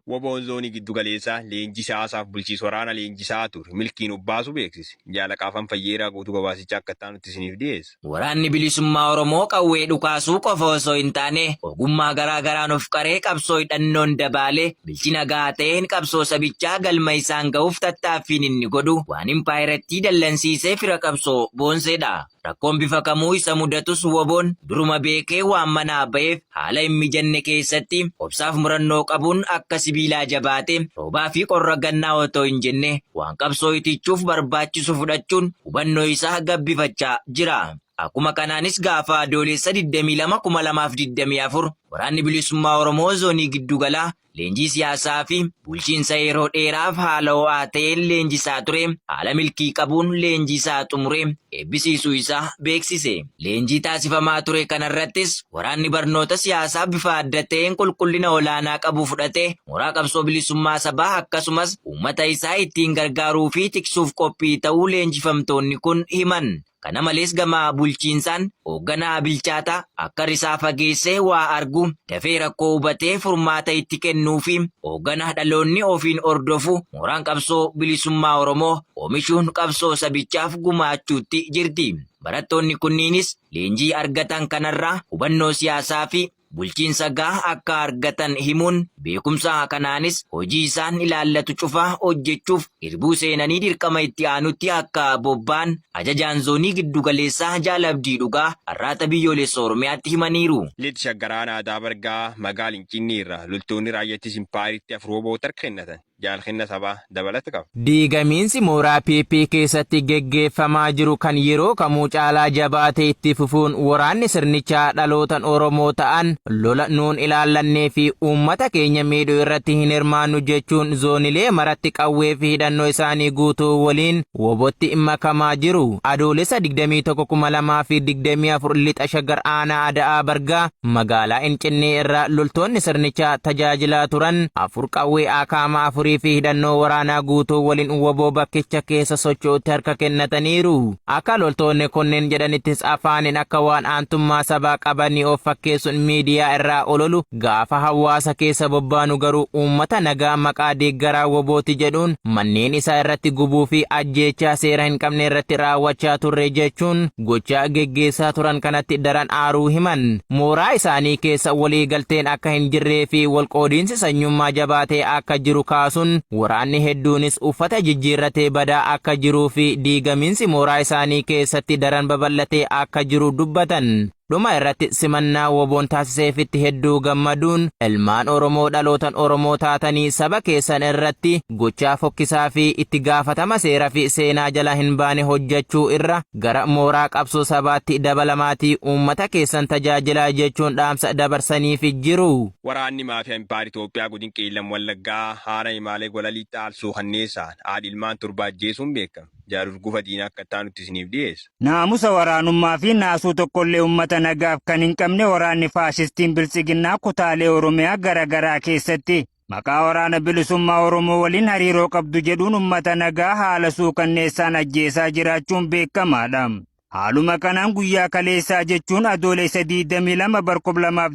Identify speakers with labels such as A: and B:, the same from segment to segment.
A: WBOn Zoonii Giddugaleessaa leenjii siyaasaaf bulchiisa waraana leenjisaa ture milkiin obbaasuu beeksise. Jaal Aqaafan Fayyeeraa guutuu gabaasichaa akka itti aanutti isiniif dhiyeessa.
B: Waraanni Bilisummaa Oromoo qawwee dhukaasuu qofa osoo hin taane ogummaa garaa garaan of qaree qabsoo hidhannoon dabaalee bilchina gahaa ta'een qabsoo sabichaa galma isaan gahuuf tattaaffiin inni godhu waan impaayerattii dallansiisee fira qabsoo boonseedha. Rakkoon bifa kamuu isa mudatus WBOn duruma beekee waan manaa ba'eef haala hin mijanne keessatti obsaaf murannoo qabuun akka sibiilaa jabaatee roobaa fi qorra gannaa otoo hin jenne waan qabsoo itichuuf barbaachisu fudhachuun hubannoo isaa gabbifachaa jira. Akkuma kanaanis gaafa Adoolessa 22, 2024 Waraanni Bilisummaa Oromoo Zoonii Giddugalaa leenjii siyaasaa fi bulchiinsa yeroo dheeraaf haala ho'aa ta'een leenjisaa ture haala milkii qabuun leenjii isaa xumuree eebbisiisuu isaa beeksise. Leenjii taasifamaa ture kanarrattis waraanni barnoota siyaasaa bifa adda ta'een qulqullina olaanaa qabu fudhatee mooraa qabsoo bilisummaa sabaa akkasumas uummata isaa ittiin gargaaruu fi tiksuuf qophii ta'uu leenjifamtoonni kun himan. Kana malees gama bulchiinsaan hoogganaa bilchaataa akka risaa fageessee waa argu, dafee rakkoo hubatee furmaata itti kennuu fi hooggana dhaloonni ofiin hordofu mooraan qabsoo bilisummaa Oromoo oomishuun qabsoo sabichaaf gumaachuutti jirti. Barattoonni kunniinis leenjii argatan kanarraa hubannoo siyaasaa fi bulchiinsa gahaa akka argatan himuun, beekumsa kanaanis hojii isaan ilaallatu cufa hojjechuuf irbuu seenanii dirqama itti aanutti akka bobba'an Ajajaan Zoonii Giddugaleessaa Jaal Abdii Dhugaa Arraata Biyyoolessa Oromiyaatti himaniiru.
A: Lixa Shaggar Aanaa Adaa Bargaa Magaal Incinnii irraa loltoonni raayyaa ittisa impaayeritti 4 wbo harka kennatan. Jaal Kenna Sabaa dabalata qaba.
C: Diigamiinsi mooraa PP keessatti geggeeffamaa jiru kan yeroo kamuu caalaa jabaatee itti fufuun waraanni sirnichaa dhalootan Oromoo ta'an lola nuun ilaallannee fi uummata keenya miidhu irratti hin hirmaannu jechuun zoonilee maratti qawwee fi hidhannoo isaanii guutuu waliin WBOtti makamaa jiru. Adoolessa 21,2024 Lixa Shaggar Aanaa Ada'aa Bargaa Magaalaa Incinnii irraa loltoonni sirnichaa tajaajilaa turan 4 qawwee AKM 4 fi hidhannoo waraanaa guutuu waliin wbo bakkicha keessa socho'utti harka kennataniiru. Akka loltoonni kunneen jedhanittis afaaniin akka waan aantummaa sabaa qabanii of fakkeessuun miidiyaa irraa ololu, gaafa hawaasa keessa bobbaanu garuu uummata nagaa maqaa deeggaraa WBOti jedhuun manneen isaa irratti gubuu fi ajjeechaa seera hin qabne irratti raawwachaa turre jechuun gochaa geggeessaa turan kanatti daran aaruu himan. Mooraa isaanii keessa walii galteen akka hin jirree fi wal qoodiinsi sanyummaa jabaatee akka jiru kaasuun waraanni hedduunis uffata jijjiirratee badaa akka jiruu fi diigamiinsi mooraa isaanii keessatti daran babal'atee akka jiru dubbatan. Dhuma irratti simannaa WBOn taasiseefitti hedduu gammaduun ilmaan Oromoo dhalootan Oromoo taatanii saba keessan irratti gochaa fokkisaa fi itti gaafatama seera fi seenaa jala hin baane hojjachuu irra gara mooraa qabsoo sabaatti dabalamaatii uummata keessan tajaajilaa jechuun dhaamsa dabarsaniifi jiru.
A: Waraanni maafiyaa Impaayera Itoophiyaa Godin Qeellam Wallaggaa Haara Himaalee Golaliitti haal suukanneessaan haadhi ilmaan 7 ajjeesuun beekame. Jaal Urgufa Diinaa akka itti aanutti isiniif dhiyeessa.
D: Naamusa waraanummaa fi naasuu tokkollee uummata nagaaf kan hin qabne waraanni faashistiin Biltsiginnaa kutaalee Oromiyaa gara garaa keessatti maqaa waraana bilisummaa Oromoo waliin hariiroo qabdu jedhuun uummata nagaa haala suukanneessaan ajjeesaa jiraachuun beekamaadha. Haaluma kanaan guyyaa kaleessaa jechuun Adoolessa 22 bar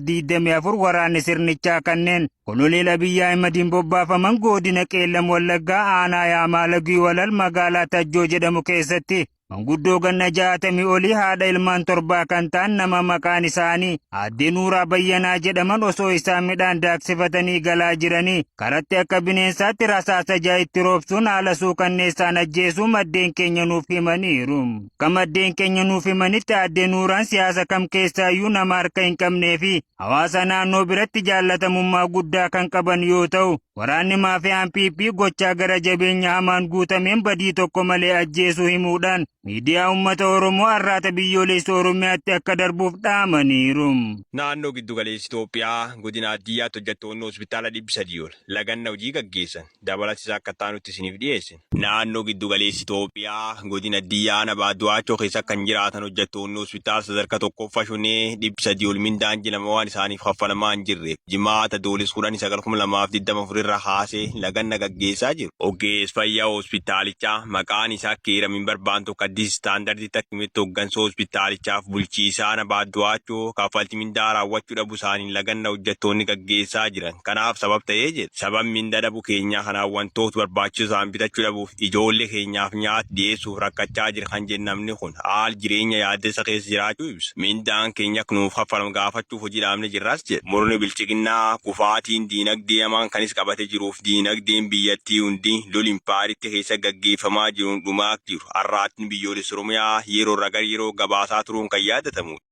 D: 2024 waraanni sirnichaa kanneen Koloneel Abiy Ahimadiin bobbaafaman godina Qeellam Wallaggaa aanaa Yaamaa Lagii Walal magaalaa Tajjoo jedhamu keessatti manguddoo ganna 60 olii haadha ilmaan torbaa kan ta'an nama maqaan isaanii Aaddee Nuuraa Bayyanaa jedhaman osoo isaan midhaan daaksifatanii galaa jiranii karatti akka bineensaatti rasaasa ja'a itti roobsuun haala suukanneessaan ajjeesuu maddeen keenya nuuf himaniiru. Akka maddeen keenya nuuf himanitti Aaddee Nuuraan siyaasa kam keessaayyuu nama harka hin qabnee fi hawaasa naannoo biratti jaallatamummaa guddaa kan qaban yoo ta'u, waraanni maafiyaan PP gochaa gara jabeenya hamaan guutameen badii tokko malee ajjeesuu himuudhaan miidiyaa uummata Oromoo Arraata Biyyoolessa Oromiyaatti akka darbuuf dhaamaniiru.
A: Naannoo Giddu Galeessa Itoophiyaa Godina Haddiyyaatti hojjettoonni hospitaala 300 ol laganna hojii gaggeessan. Dabalata isaa akka itti aanutti isiniif dhiyeessina. Naannoo Giddu Galeessa Itoophiyaa Godina Haddiyyaa Aanaa Baaddu'aachoo keessa kan jiraatan hojjettoonni hospitaala sadarka tokkoffa Shunee 300 ol mindaan ji'a 2 waan isaaniif kaffalamaa hin jirreef Jimaata Adoolessa 19, 2024 irraa kaasee laganna gaggeessaa jiru. Ogeessi fayyaa hospitaalichaa maqaan isaa akka eeramu hin barbaanne tokko Addis Standarditti akka himetti hooggansa hospitaalichaaf bulchiisaa aanaa Baaddu'aachoo kaffaltii mindaa raawwachuu dhabuu isaaniin laganna hojjettoonni gaggeessaa jiran. Kanaaf sabab ta'ee jedha. Sabab mindaa dhabuu keenyaa kanaan wantoota barbaachisoo ta'an bitachuu dhabuuf ijoollee keenyaaf nyaata dhiyeessuuf rakkachaa jira kan jedhu namni kun haala jireenya yaaddessa keessa jiraachuu ibsa. Mindaan keenya akka nuuf kaffalamu gaafachuuf hojii dhaabne jirras jedha. Murni bilchiginnaa kufaatiin diinagdee hamaan kanis qabate jiruuf diinagdeen biyyattii hundi lol impaayeritti keessa gaggeeffamaa jiruun dhumaa jiru. Arraatni biyyoolessa Oromiyaa yeroo irraa gara yeroo gabaasaa turuun kan yaadatamudha.